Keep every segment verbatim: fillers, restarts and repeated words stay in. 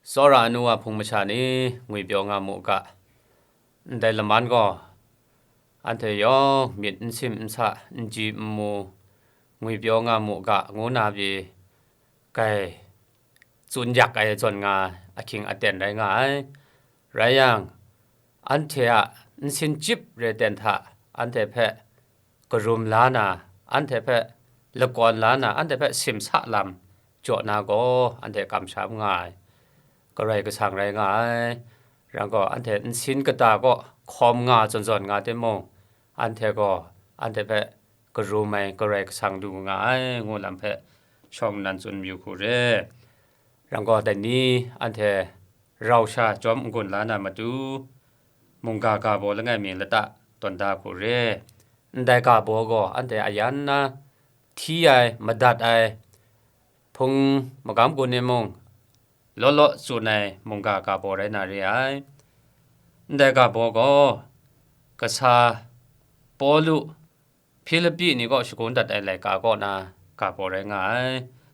Tsawra anu wa hpung masha ni, ngwipyaw nga mu ga. Ndai laman gaw, anhte yawng myit n sim n sa, n ji n mu, ngwipyaw nga mu ga, ngu na pyi, kai tsun yak ai zawn nga ahkying aten rai nga ai. Rai yang, anhte a nsin chyip re ten hta anhte hpe karum la na, anhte hpe lakawn la na, anhte hpe simsa lam jaw na gaw, anhte kamsham nga ai. Karai Kasang rai nga ai. Rai gaw, anhte nsin kata kaw hkawm nga zawn zawn nga timung, anhte gaw anhte hpe karum ai Karai Kasang lu nga ai, ngu lam hpe shawng nnan tsun mayu hku re. Rai gaw, dai ni anhte rau sha jawm n-gun la na matu, mungga ga baw langai mi lata tawn da hku re. Ndai ga baw gaw anhte ayan na hti ai, madat ai, hpung magam gun e mung law law tsun ai mungga ga baw rai na re ai. Ndai ga baw gaw, kasa Pawlu Hpilipi ni kaw shagun dat ai laika kaw na ga baw rai nga ai.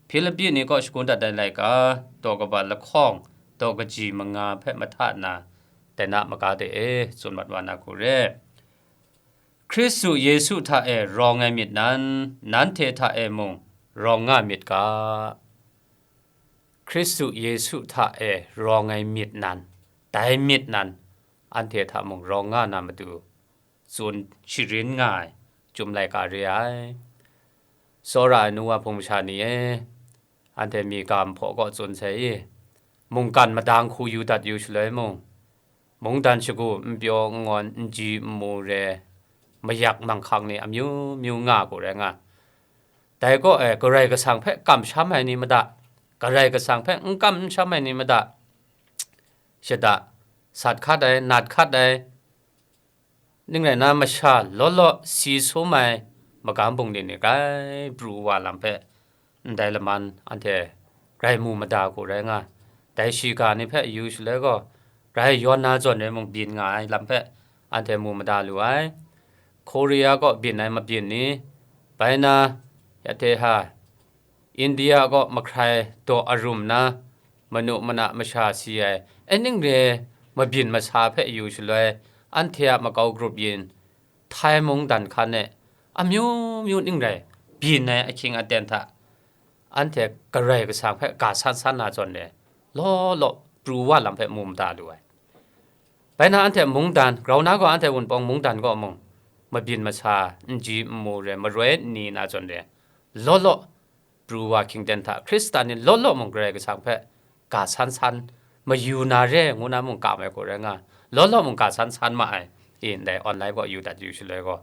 Hpilipi ni kaw shagun dat ai laika, daw kaba lahkawng, daw kaji manga hpe mahta na, dai na maga de e tsun mat wa na hku re. Hkristu Yesu hta e rawng ai myit nan, nanhte hta e mung rawng nga myit ga. Hkristu Yesu hta e rawng ai myit nan, dai myit nan, anhte hta mung rawng nga na matu, tsun sharin nga ai, chyum laika re ai. Tsawra ai nu wa hpung masha ni e, anhte mi ga mahpaw kaw tsun sai i, mungkan madang hku yu dat yu shaloi mung, mungdan shagu n pyaw n ngawn n ji n mu re, mayak manghkang ni amyu myu nga hku rai nga. Dai kaw e Karai Kasang hpe kamsham ai ni mada, Karai Kasang hpe n kamsham ai ni mada, shada, sat hkat ai, nat hkat ai, ning rai na, masha law law si sum ai magam bungli ni grai pru wa lam hpe, ndai laman anhte grai mu mada hku rai nga. Dai shiga ni hpe yu shaloi gaw, grai yawn na zawn e mung byin nga ai lam hpe anhte mu mada lu ai. Korea kaw byin ai mabyin ni, bai na, ya hte ha, India kaw mahkrai daw arum na, manu mana masha si ai, e ning re mabyin masa hpe yu shaloi, anhte a makau grup yin, Thai mungdan hkan e, amyu myu ning rai byin ai ahkying aten hta, anhte Karai Kasang hpe ga san san na zawn e, law law pru wa lam hpe mu mada lu ai. Bai na, anhte mungdan, grau na gaw anhte Wunpawng mungdan gaw mung, mabyin masa, n ji n mu re, maroi n ni na zawn re, law law pru wa hkying ten hta, Hkristan ni law law mung Karai Kasang hpe ga san san mayu na re, ngu na mung kam ai hku rai nga, law law mung ga san san ma ai, i ndai online kaw yu dat yu shaloi gaw,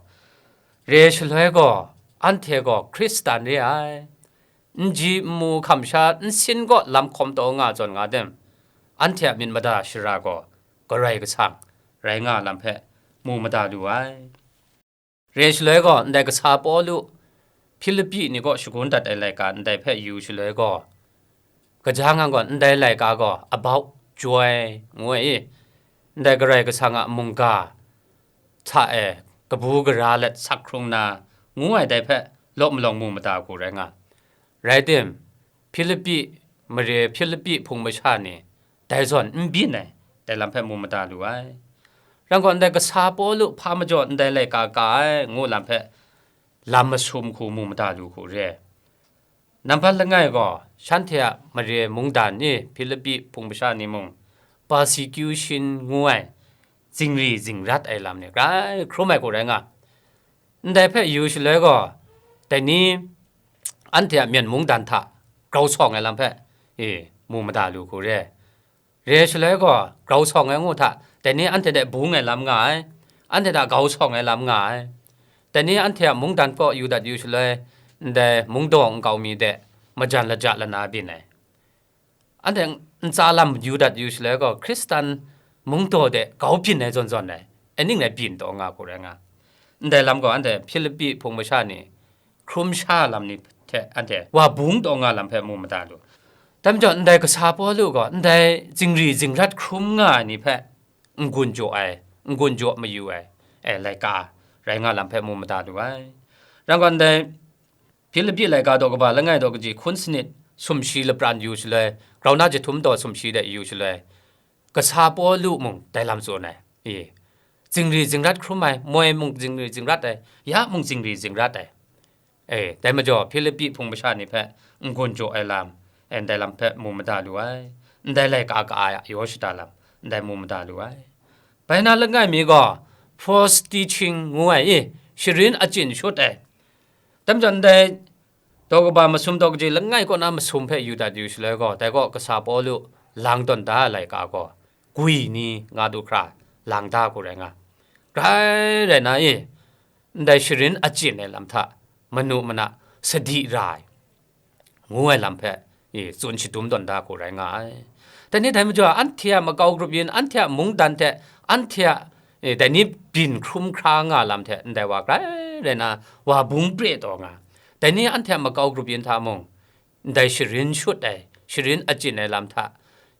re shaloi gaw, anhte gaw Hkristan re ai, n ji n mu hkam sha nsin kaw lam hkawm taw nga zawn nga dem, anhte a myit mada shara gaw Karai Kasang rai nga lam hpe mu mada lu ai. Re shaloi gaw, ndai kasa Pawlu Hpilipi ni kaw shagun dat ai laika ndai hpe yu shaloi gaw, kaja ngang gaw ndai laika gaw about joy ngu ai i, ndai Karai Kasang a mungga hta e kabu gara let sak hkrung na, ngu ai dai hpe law malawng mu mada hku rai nga. Rai tim, Hpilipi mare, Hpilipi hpung masha ni dai zawn n byin ai, dai lam hpe mu mada lu ai. Rai gaw, ndai kasa Pawlu hpa majaw ndai laika ka ai, ngu lam hpe lam masum hku mu mada lu hku re. Nambat langai gaw, shanhte a mare mungdan ni, Hpilipi hpung masha ni mung, persecution ngu ai, zingri zingrat ai lam ni grai hkrum ai hku rai nga. Ndai hpe yu shaloi gaw, dai ni anhte a myen mungdan hta grau sawng ai lam hpe, e, mu mada lu hku re. Re shaloi gaw, grau sawng ai ngu hta, dai ni anhte de bung ai lam nga ai, anhte hta grau sawng ai lam nga ai. Dai ni anhte a mungdan kaw yu dat yu shaloi, ndai mungdaw nkau mi de majan laja lana byin ai. Anhte ntsa lam yu dat yu shaloi gaw, Hkristan mungdaw de grau byin ai zawn zawn ai, aning rai byin taw nga hku rai nga. Ndai lam gaw, anhte Hpilipi hpung masha ni hkrum sha lam ni hte anhte wa bung taw nga lam hpe mu mada lu. Dai majaw, ndai kasa Pawlu gaw ndai zingri zingrat hkrum nga ai ni hpe n-gun jaw ai, n-gun jaw mayu ai, e, laika rai nga lam hpe mu mada lu ai. Rai gaw, ndai Hpilipi laika daw kaba langai daw kaji hkun sanit sumshi lapran yu shaloi, grau na jahtum taw sumshi de yu shaloi, kasa Pawlu mung dai lam tsun ai. E, zingri zingrat hkrum ai, moi mung zingri zingrat ai, ya mung zingri zingrat ai. E, dai majaw, Hpilipi hpung masha ni hpe n-gun jaw ai lam, e, ndai lam hpe mu mada lu ai. Ndai laika ka-a ya, yaw shada lam, ndai mu mada lu ai. Bai na langai mi gaw, false teaching ngu ai, e, sharin achyin shut ai. Dai majaw, ndai daw kaba masum daw kaji langai kaw na masum hpe yu dat yu shaloi gaw, dai gaw kasa Pawlu lang tawn da ai laika gaw, gwi ni nga du hkra lang da hku rai nga. Grai rai na, e, ndai sharin achyin ai lam hta manu mana sadi ra ai, ngu ai lam hpe, e, tsun shadum tawn da hku rai nga ai. Dai ni dai majaw, anhte a makau grup yin, anhte a mungdan hte, anhte a, e, dai ni byin hkrum hkra nga lam hte ndai wa grai rai na, wa bung pre taw nga. Dai ni anhte a makau grup yin hta mung, ndai sharin shut ai, sharin achyin ai lam hta,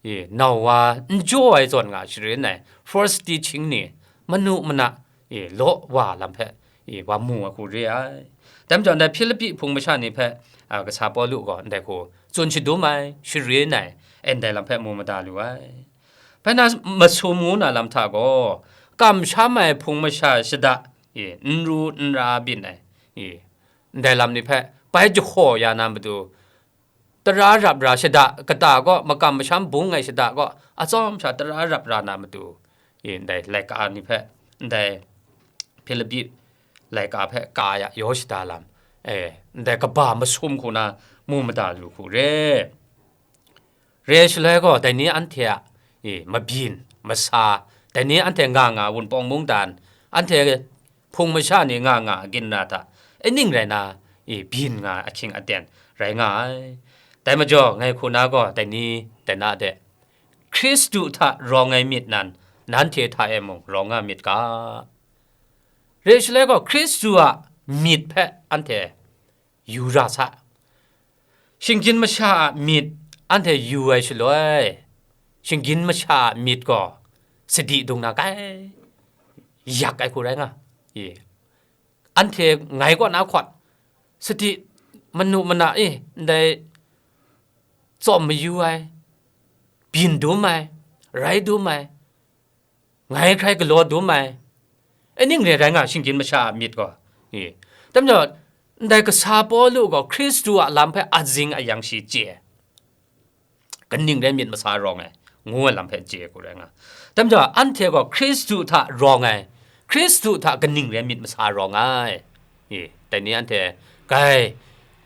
e, nau wa n jaw ai zawn nga sharin ai, false teaching ni, manu mana, e, law wa lam hpe, e, wa mu ai hku re ai. Dai majaw, ndai Hpilipi hpung masha ni hpe, a, kasa Pawlu gaw ndai hku tsun shadum ai, sharin ai, e, ndai lam hpe mu mada lu ai. Bai na masum ngu na lam hta gaw, kamsham ai hpung masha shada, e, n ru n ra byin ai, e, ndai lam ni hpe bai jahkaw ya na matu, tara rap ra shada kata gaw, makam masham bung ai shada gaw, atsawm sha tara rap ra na matu, e, ndai laika ni hpe, ndai Hpilipi laika hpe ka ya yaw shada lam, e, ndai kaba masum hku na mu mada lu hku re. Re ai shaloi gaw, dai ni anhte a, e, mabyin, masa, dai ni anhte nga nga Wunpawng mungdan, anhte hpung masha ni nga nga ginra hta, aning rai na, e, byin nga ahkying aten rai nga ai. Dai majaw, ngai hku na gaw, dai ni, dai na de, Hkristu hta rawng ai myit nan, nanhte hta e mung rawng nga myit ga. Re ai shaloi gaw, Hkristu a myit hpe anhte yu ra sa. Shinggyim masha a myit anhte yu ai shaloi, shinggyim masha a myit gaw sadi dung na kai, yak ai hku rai nga. E, anhte ngai kaw na hkawt, sadi manu mana e, ndai tsawm mayu ai, byin dum ai, rai dum ai, ngai hkrai galaw dum ai, aning re rai nga, shinggyim masha a myit gaw. E, dai majaw, ndai kasa Pawlu gaw Hkristu a lam hpe azing ayang shi chye ai, kaning rai myit masa rawng ai, ngu ai lam hpe chye hku rai nga. Dai majaw, anhte gaw Hkristu hta rawng ai, Hkristu hta kaning rai myit masa rawng ai, e, dai ni anhte grai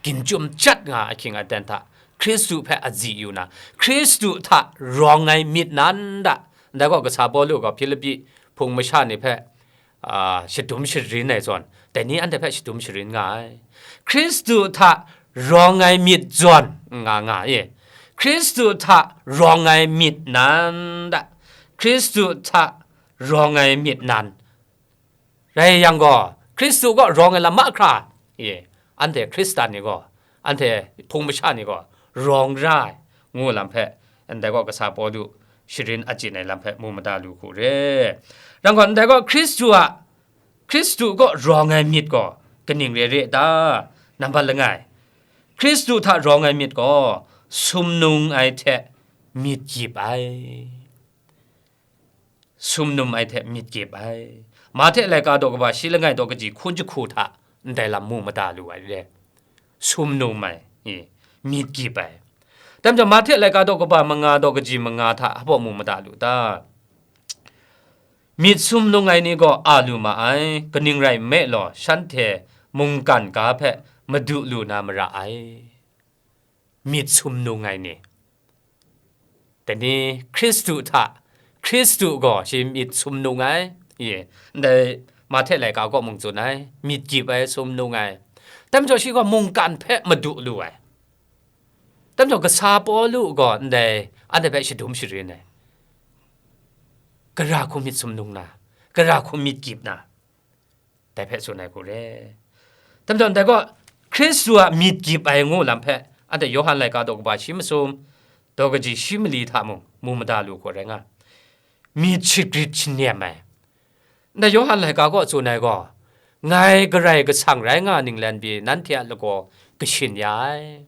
ginchyum jat nga ahkying aten hta, Hkristu hpe azi yu na, Hkristu hta rawng ai myit nan da. Ndai gaw, kasa Pawlu gaw Hpilipi hpung masha ni hpe, a, shadum sharin ai zawn, dai ni anhte hpe shadum sharin nga ai. Hkristu hta rawng ai myit zawn nga nga e. Hkristu hta rawng ai myit nan da. Hkristu hta rawng ai myit nan. Rai yang gaw, Hkristu kaw rawng ai lam mahkra e, anhte Hkristan ni gaw, anhte hpung masha ni gaw rawng ra ai, ngu lam hpe, ndai gaw kasa Pawlu sharin achyin ai lam hpe mu mada lu hku re. Rai gaw, ndai gaw Hkristu a, Hkristu kaw rawng ai myit gaw kaning re re ta? Nambat langai, Hkristu hta rawng ai myit gaw sumnung ai hte myit gyip ai. Sumnum ai hte myit gyip ai. Mahte laika daw kaba shi langai daw kaji hkun jahku hta ndai lam mu mada lu ai re. Sumnum ai, e, myit gyip ai. Dai majaw, Mahte laika daw kaba manga daw kaji manga hta hpaw mu mada lu ta? Myit sumnung ai ni gaw a lu ma ai, kaning rai nme law, shanhte mungkan ga hpe madu lu na mara ai. Myit sumnung ai ni. Dai ni Hkristu hta, Hkristu gaw shi myit sumnung ai, e, ndai Mahte laika kaw mung tsun ai, myit gyip ai, sumnung ai. Dai majaw shi gaw mungkan hpe madu lu ai. Dai majaw kasa Pawlu gaw ndai anhte hpe shadum sharin ai. Gara hku myit sumnung na, gara hku myit gyip na, dai hpe tsun ai hku re. Dai majaw, ndai gaw Hkristu a myit gyip ai ngu lam hpe, anhte Yawhan laika daw kaba shi masum, daw kaji shi mali hta mung mu mada lu hku rai nga. Myit shagrit shanem ai. Ndai Yawhan laika kaw tsun ai gaw, ngai Karai Kasang rai nga ninglen pyi nanhte a lagaw kashin ya ai.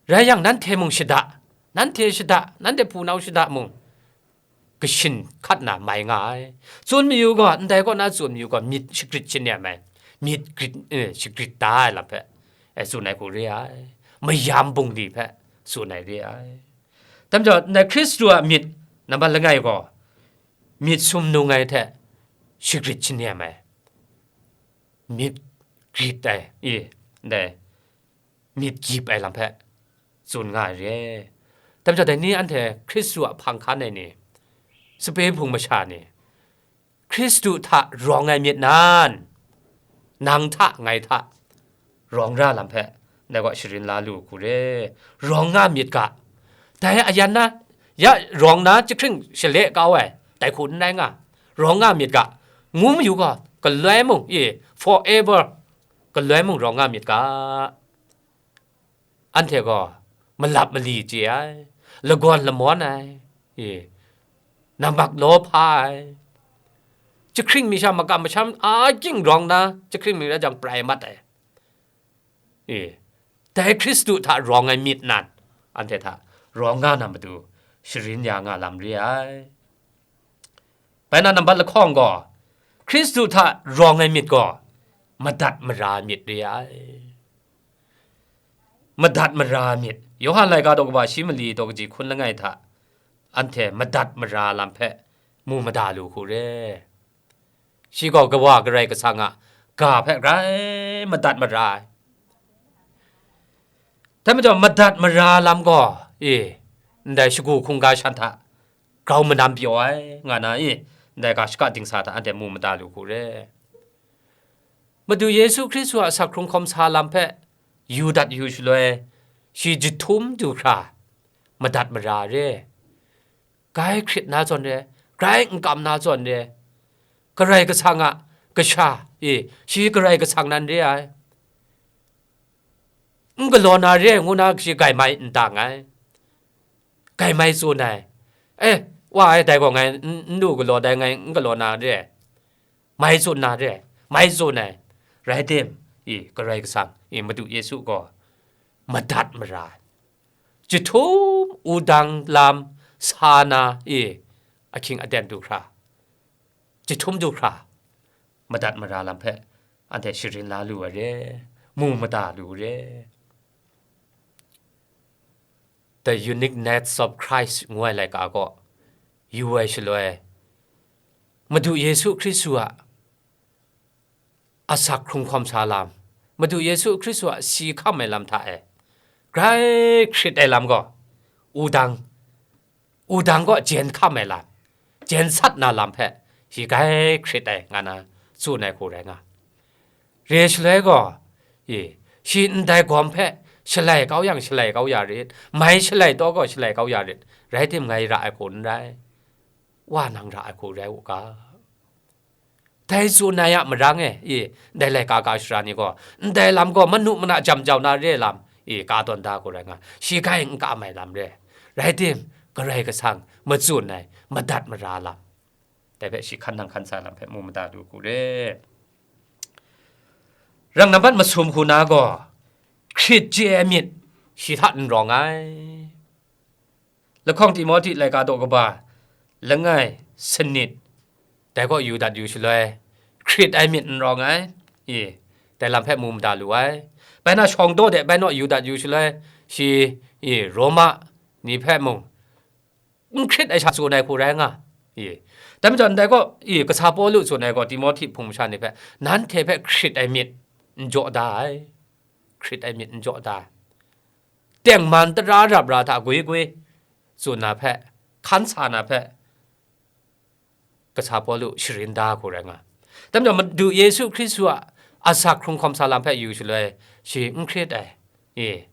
Rai yang, nanhte mung shada, nanhte shada, nanhte hpunau shada mung, kashin hkat na mai nga ai. Tsun mayu gaw, ndai kaw na tsun mayu gaw, myit shagrit shaniam ai, myit grit, eh, shagrit da ai lam hpe, eh, tsun ai hku re ai, mayam bungli hpe tsun ai re ai. Dai majaw, ndai Hkristu a myit nambat langai gaw, myit sumnung ai hte shagrit shaniam ai, myit grit ai, i, ndai myit gyip ai lam hpe tsun nga ai re. Dai majaw, dai ni anhte Hkristu a hpang hkan ai ni, sape hpung masha ni, Hkristu hta rawng ai myit nan, nang hta, ngai hta, rawng ra lam hpe, dai gaw sharin la lu hku re. Rawng nga myit ga, dai ayan na, ya rawng na jahkring shale kau ai, dai hku n rai nga, rawng nga myit ga, ngu mayu gaw, galoi mung, i, forever, galoi mung rawng nga myit ga. Anhte gaw malap mali chye ai, lagawn lamawn ai, e, nammak law hpa ai, jahkring mi sha makam masham a ging rawng na, jahkring mi rai jang prai mat ai, e, dai Hkristu hta rawng ai myit nan, anhte hta rawng nga na matu sharin ya nga lam re ai. Bai na nambat lahkawng gaw, Hkristu hta rawng ai myit gaw madat mara ai myit re ai. Madat mara ai myit, Yawhan laika daw kaba shi mali daw kaji hkun langai hta, anhte madat mara lam hpe mu mada lu hku re. Shi gaw Kawa Karai Kasang a ga hpe grai madat mara ai. Dai majaw, madat mara lam gaw, e, ndai shagu hkungga shan hta grau manam pyaw ai, nga na, e, ndai ga shaka dingsa hta anhte mu mada lu hku re. Madu Yesu Hkristu a asak hkrung hkawm sa lam hpe yu dat yu shaloi, shi jahtum du hkra madat mara re. Grai hkrit na zawn re, grai n kam na zawn re, Karai Kasang a kasha, e, shi Karai Kasang nan re ai. N galaw na re ai ngu na shi grai mai n dang ai, grai mai tsun ai. E, wa ai, dai gaw ngai n, n lu galaw dai, ngai n galaw na re ai, mai tsun na re ai, mai tsun ai. Rai tim, i, Karai Kasang, i, Madu Yesu gaw madat mara ai. Jahtum wudang lam sa na, e, ahkying aten du hkra, jahtum du hkra, madat mara lam hpe anhte sharin la lu ai re, mu mada lu re. The Uniqueness of Christ ngu ai laika gaw yu ai shaloi, Madu Yesu Hkristu a asak hkrung hkawm sa lam, Madu Yesu Hkristu a si hkam ai lam hta e, grai hkrit ai lam gaw, wudang, wudang gaw jen hkam ai lam, jen sat na lam hpe shi grai hkrit ai, nga na tsun ai hku rai nga. Re shaloi gaw, e, shi ndai gawm hpe shalai kau yang, shalai kau ya rit, mai shalai taw gaw, shalai kau ya rit, rai tim, ngai ra ai hku n rai, wa nang ra ai hku rai u ga. Dai tsun ai a marang e, e, ndai laika ga shara ni gaw, ndai lam gaw manu mana jam jau na re lam, e, ka tawn da hku rai nga, shi grai n kam ai lam re. Rai tim, Karai Kasang matsun ai madat mara lam, dai hpe shi hkan nang hkan sa lam hpe mu mada lu hku re. Rang nambat masum hku na gaw, hkrit chye ai myit shi hta n rawng ai. Lahkawng Timohti laika daw kaba langai sanit, dai gaw yu dat yu shaloi, hkrit ai myit n rawng ai, e, dai lam hpe mu mada lu ai. Bai na shawng daw de bai naw yu dat yu shaloi, shi, e, Roma ni hpe mung n hkrit ai sha tsun ai hku rai nga, e. Dai majaw, ndai gaw, e, kasa Pawlu tsun ai gaw, Timohti hpung masha ni hpe, nanhte hpe hkrit ai myit n jaw da ai, hkrit ai myit n jaw da ai, tengman tara rap ra hta gwi gwi tsun na hpe, hkan sa na hpe, kasa Pawlu sharin da hku rai nga. Dai majaw, Madu Yesu Hkristu a asak hkrung hkawm sa lam hpe yu shaloi, shi n hkrit ai, e,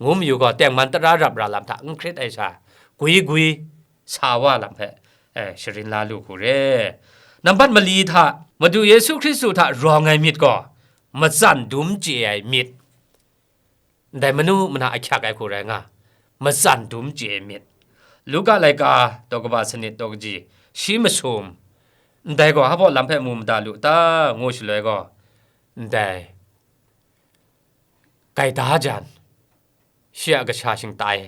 ngu mayu gaw, tengman tara rap ra lam hta n hkrit ai sha, gwi gwi sa wa lam hpe, e, sharin la lu hku re. Nambat mali hta, Madu Yesu Hkristu hta rawng ai myit gaw, matsan dum chye ai myit, ndai manu mana ahkyak ai hku rai nga, matsan dum chye ai myit. Luka laika daw kaba sanit daw kaji shi masum, ndai gaw hpa lam hpe mu mada lu ta, ngu shaloi gaw, ndai gaida jan, shi a kasha shingtai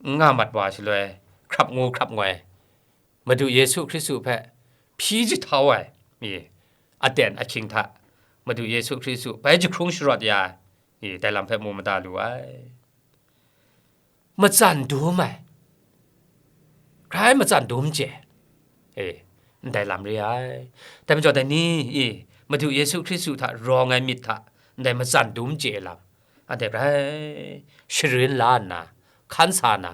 n nga mat wa shaloi, hkrap ngu hkrap ngoi, Madu Yesu Hkristu hpe hpyi jahtau ai, i, aten ahkying hta Madu Yesu Hkristu bai jahkrung sharawt ya ai, i, dai lam hpe mu mada lu ai. Matsan dum ai, grai matsan dum chye, e, ndai lam re ai. Dai majaw, dai ni, i, Madu Yesu Hkristu hta rawng ai myit hta ndai matsan dum chye ai lam, anhte grai sharin la nna, hkan sa na,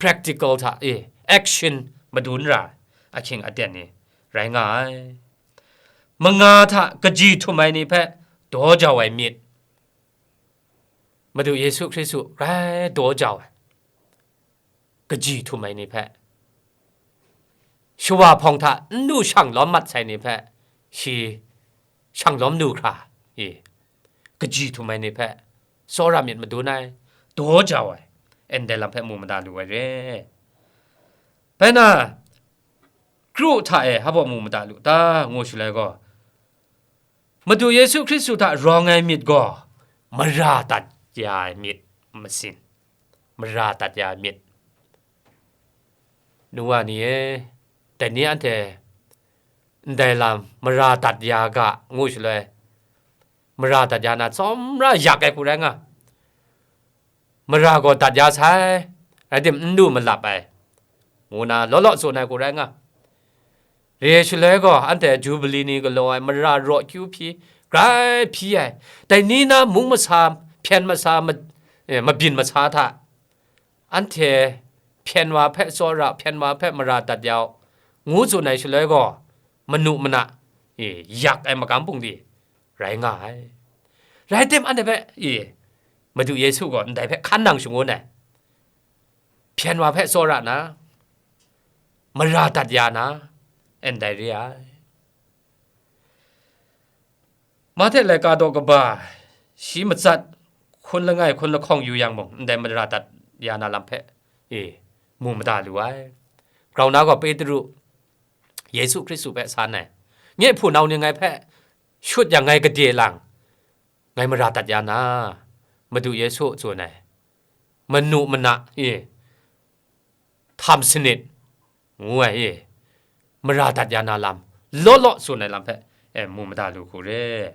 practical hta, e, action madun ra ai ahkying aten ni rai nga ai. Manga hta kaji htum ai ni hpe daw jau ai myit, Madu Yesu Hkristu grai daw jau ai, kaji htum ai ni hpe, shawa hpawng hta n lu shang lawm mat sai ni hpe, shi shang lawm lu hkra, i, kaji htum ai ni hpe tsawra myit madun ai, daw jau ai, ndai lam hpe mu mada lu ai re. Bai na, kru hta e hpa baw mu mada lu ta, ngu shaloi gaw, Madu Yesu Hkristu hta rawng ai myit gaw mara dat ya ai myit masin, mara dat ya ai myit. Nu wa ni e, dai ni anhte ndai lam mara dat ya ga, ngu shaloi, mara dat ya na tsawmra yak ai hku rai nga. Mara gaw dat ya sai, rai tim n lu malap ai, ngu na law law tsun ai hku rai nga. Re shaloi gaw, anhte Jubili ni galaw ai mara raw kyu hpyi, grai hpyi ai. Dai ni na mung masa, hpyen masa, ma-, eh, mabyin masa hta, anhte hpyen wa hpe tsawra, hpyen wa hpe mara dat ya u, ngu tsun ai shaloi gaw, manu mana, e, yak ai magam bungli rai nga ai. Rai tim, anhte hpe, e, Madu Yesu gaw ndai hpe hkan nang shangun ai. Hpyen wa hpe tsawra na, mara dat ya na, ndai re ai. Mahte laika daw kaba, shi matsat, hkun langai, hkun lahkawng yu yang mung, ndai mara dat ya na lam hpe, e, mu mada lu ai. Grau na gaw Petru, Yesu Hkristu hpe san ai, nye hpunau ni ngai hpe shut yang ngai gade lang, ngai mara dat ya na, Madu Yesu tsun ai, manu mana, e, htam sanit, ngu ai, e, mara dat ya na lam, law law tsun ai lam hpe, e, mu mada lu hku re.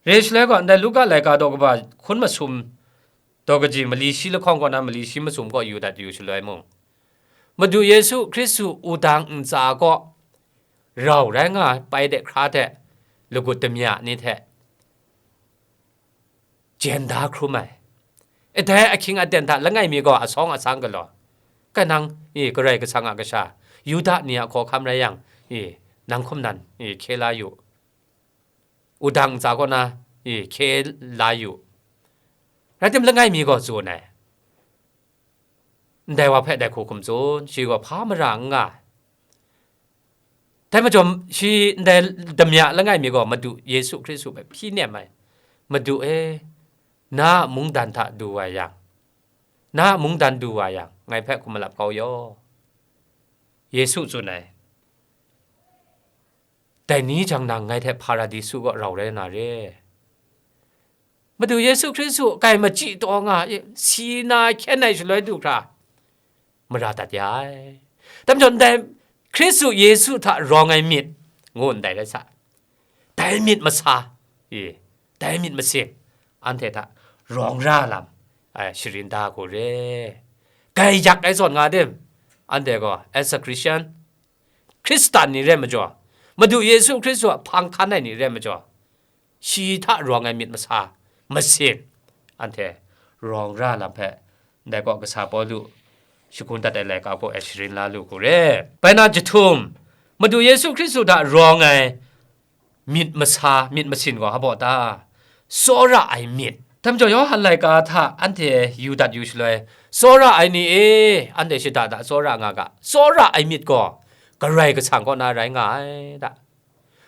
Re shaloi gaw, ndai Luka laika daw kaba hkun masum, daw kaji mali shi lahkawng kaw na mali shi masum kaw yu dat yu shaloi mung, Madu Yesu Hkristu wudang ntsa kaw rau rai nga ai paide hkra hte lagut damya ni hte jen da hkrum ai. E, dai ahkying aten hta langai mi gaw asawng asang galaw, "Kanang, e, Karai Kasang a Kasha, Yuda ni a hkawhkam rai yang, e, nang hkum nan, e, hkye la yu, wudang ntsa kaw na, e, hkye la yu." Rai tim, langai mi gaw tsun ai. Ndai wa hpe dai hku hkum tsun, shi gaw hpa mara n nga ai. Dai majaw, shi ndai damya langai mi gaw Madu Yesu Hkristu hpe hpyi nem ai, "Madu e, na a mungdan hta du wa yang, na a mungdan du wa yang, ngai hpe hkum malap kau yaw." Yesu tsun ai, "Dai ni jang nang ngai hte Hparadisu kaw rau rai na re." Madu Yesu Hkristu kai machyi taw nga, si na hkyen ai shaloi du hkra, mara dat ya ai. Dai majaw, ndai Hkristu Yesu hta rawng ai myit, ngu ndai rai sa, dai myit masa, e, dai myit masin, anhte hta rawng ra lam, ai, sharin da hku re. Gaiyak ai zawn nga tim, anhte gaw, as a Christian, Hkristan ni re majaw, Madu Yesu Hkristu a hpang hkan ai ni re majaw, shi hta rawng ai myit masa masin, anhte rawng ra lam hpe, ndai kaw kasa Pawlu shagun dat ai laika kaw e sharin la lu hku re. Bai na jahtum, Madu Yesu Hkristu hta rawng ai myit masa, myit masin gaw hpa baw ta? Tsawra ai myit. Dai majaw, Yawhan laika hta anhte yu dat yu shaloi, tsawra ai ni e, anhte shada da tsawra nga ga, tsawra ai myit gaw Karai Kasang kaw na rai nga ai da.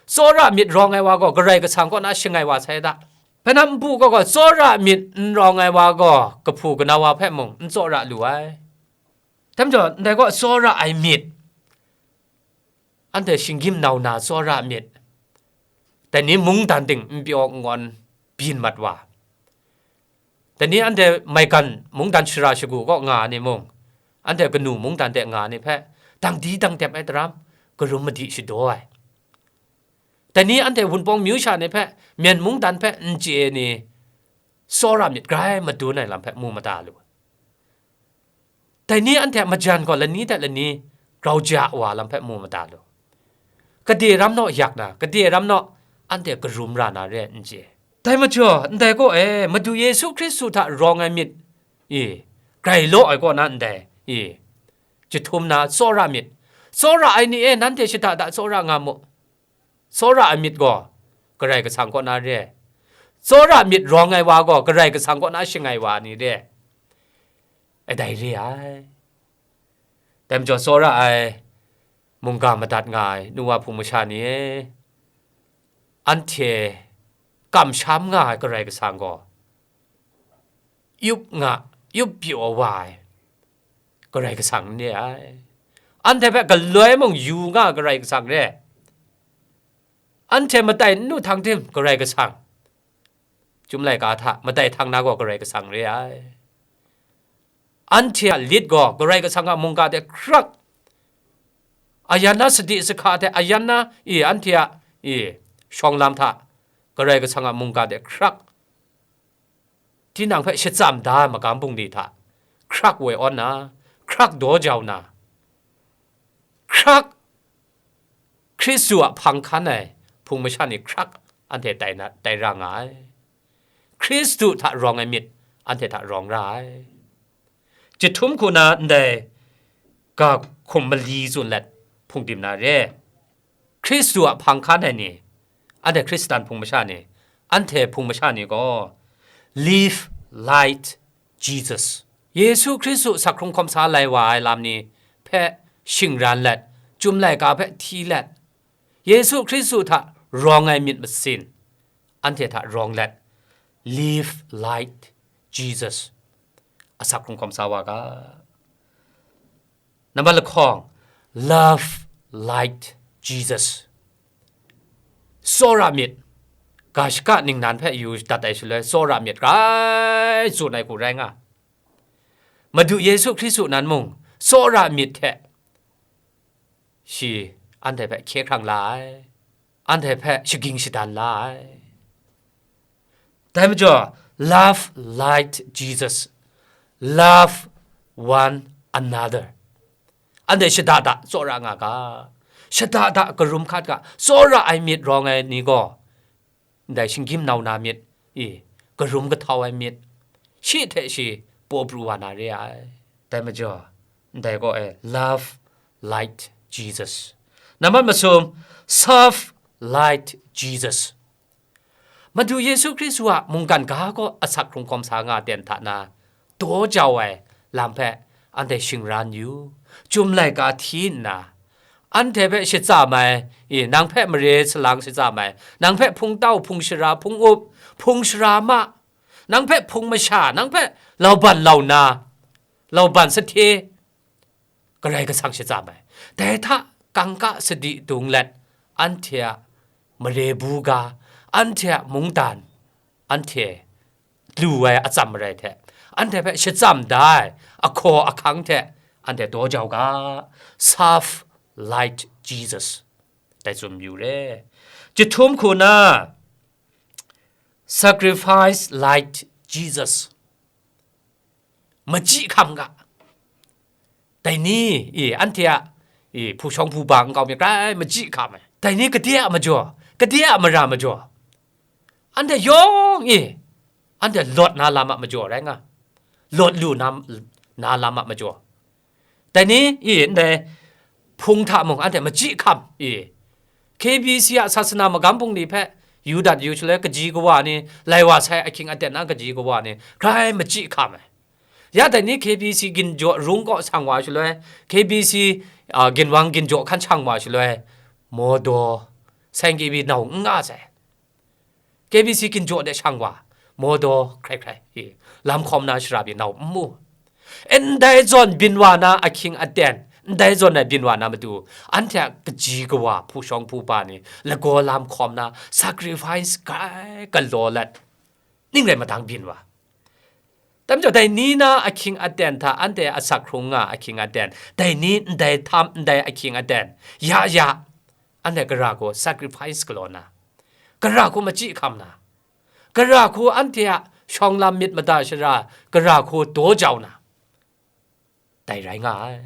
Tsawra myit rawng ai wa gaw Karai Kasang kaw na shangai wa sai da. Hpe na npu gaw gaw, tsawra myit n rawng ai wa gaw kahpu kanau wa hpe mung n tsawra lu ai. Dai majaw, ndai gaw tsawra ai myit, anhte shinggyim nau na tsawra myit, dai ni mungdan ting n pyaw n ngawn byin mat wa, Dai ni anhte maigan mungdan shara shagu kaw nga ai ni mung, anhte kanu mungdan de nga ai ni hpe, dang di dang dep ai daram, karum madi shadaw ai. Dai ni anhte Wunpawng myu sha ni hpe, Myen mungdan hpe n chye ai ni, tsawra myit grai madun ai lam hpe mu mada lu. Dai ni anhte a majan gaw lani hte lani grau ja wa lam hpe mu mada lu. Gade ram naw yak na, gade ram naw anhte karum ra na re ai n chye. Dai majaw, ndai kaw e, Madu Yesu Hkristu hta rawng ai myit, i, grai law ai kaw na ndai, i, jahtum na tsawra myit. Tsawra ai ni e, nanhte shada da tsawra nga mu. Tsawra ai myit gaw Karai Kasang kaw na re ai. Tsawra myit rawng ai wa gaw Karai Kasang kaw na shangai wa ni re ai. E dai re ai. Dai majaw tsawra ai mungga madat nga ai nu wa hpung masha ni e, anhte kamsham nga ai Karai Kasang gaw, yup nga, yup pyaw wa ai Karai Kasang n re ai. Anhte hpe galoi mung yu nga ai Karai Kasang re ai. Anhte matai n nu htang tim Karai Kasang, Chyum laika hta matai htang na gaw Karai Kasang re ai. Anhte a lit gaw Karai Kasang a mungga de hkrak, ayan na sadi sahka hte ayan na, i, anhte a, i, shawng lam hta Karai Kasang a mungga de hkrak, tinang hpe shachyam da ai magam bungli hta hkrak woi awn na, hkrak daw jau na, hkrak Hkristu a hpang hkan ai hpung masha ni hkrak anhte tai na, tai ra nga ai. Hkristu hta rawng ai myit anhte hta rawng ra ai. Jahtum hku na ndai ga hkum mali tsun let hpung dim na re. Hkristu a hpang hkan ai ni, anhte Hkristan hpung masha ni, anhte hpung masha ni gaw, live like Jesus. Yesu Hkristu asak hkrung hkawm sa lai wa ai lam ni hpe shingran let, Chyum laika hpe hti let, Yesu Hkristu hta rawng ai myit masin, anhte hta rawng let, live like Jesus. Asak hkrung hkawm sa wa ga. Nambat lahkawng, love like Jesus. Tsawra myit, ga shaka ningnan hpe yu dat ai shaloi, tsawra myit grai tsun ai hku rai nga. Madu Yesu Hkristu nan mung, tsawra myit hte shi anhte hpe hkye hkrang la ai. Anhte hpe shaging shadan la ai. Dai majaw, love like Jesus, love one another. Anhte shada da tsawra nga ga, shada da karum hkat ga, tsawra ai myit rawng ai ni gaw, ndai shinggyim nau na myit, i, karum kahtau ai myit, shi hte shi paw pru wa na re ai. Dai majaw, ndai gaw e, love like Jesus. Nambat masum, serve like Jesus. Madu Yesu Hkristu a mungkan ga gaw asak hkrung hkawm sa nga ten hta na, daw jau ai lam hpe anhte shingran yu, Chyum laika hti nna, anhte hpe shachyam ai, i, nang hpe mare salang shachyam ai, nang hpe hpung tau, hpung shara, hpung up, hpung shara ma, nang hpe hpung masha, nang hpe lauban launa, lauban sahte, Karai Kasang shachyam ai. Dai hta kangka sadi dung let, anhte a mare bu ga, anhte a mungdan, anhte lu ai atsam marai hte, anhte hpe shachyam da ai ahkaw ahkang hte, anhte daw jau ga, serve like Jesus. Dai tsun yu re. Jahtum hku na, sacrifice like Jesus. Machyi hkam ga. Dai ni, i, anhte a, i, hpu shawng hpu ba nkau myit grai machyi hkam ai. Dai ni gade a majaw, gade a mara majaw, anhte yawng, i, anhte lawt na lam a majaw rai nga, lawt lu na, na lam a majaw. Dai ni, i, ndai hpung hta mung anhte machyi hkam, i, K B C a sasana magam bungli hpe yu dat yu shaloi, kaji kawa ni, lai wa sai ahkying aten na kaji kawa ni, grai machyi hkam ai. Ya dai ni K B C ginjaw rung kaw shang wa shaloi, K B C, a, ginwang ginjaw hkan shang wa shaloi, mawdaw, saing kibi nau n nga sai. K B C ginjaw de shang wa, mawdaw hkrai hkrai, i, lam hkawm na shara pyi nau n mu. Ndai zawn byin wa na ahkying aten, ndai zawn ai byin wa na matu, anhte a kaji kawa hpu shawng hpu ba ni, lagaw lam hkawm na, sacrifice grai galaw let, ning rai madang byin wa. Dai majaw, dai ni na ahkying aten hta anhte asak hkrung nga ahkying aten, dai ni ndai htam ndai ahkying aten, ya ya, anhte gara hku sacrifice galaw na, gara hku machyi hkam na, gara hku anhte a shawng lam myit mada shara gara hku daw jau na, dai rai nga ai.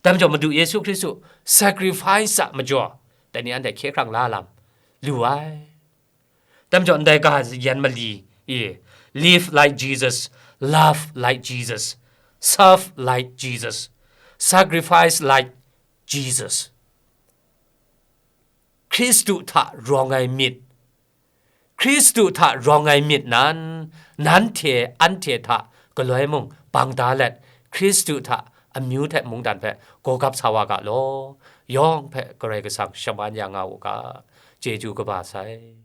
Dai majaw, Madu Yesu Hkristu sacrifice a majaw, dai ni anhte hkye hkrang la lam lu ai. Dai majaw, ndai ga yan mali e, live like Jesus, love like Jesus, serve like Jesus, sacrifice like Jesus. Hkristu hta rawng ai myit, Hkristu hta rawng ai myit nan, nanhte anhte hta galoi mung bang da let, Hkristu hta amyu hte mungdan hpe gawgap sa wa ga law, yawng hpe Karai Kasang shaman ya nga u ga, chyeju kaba sai.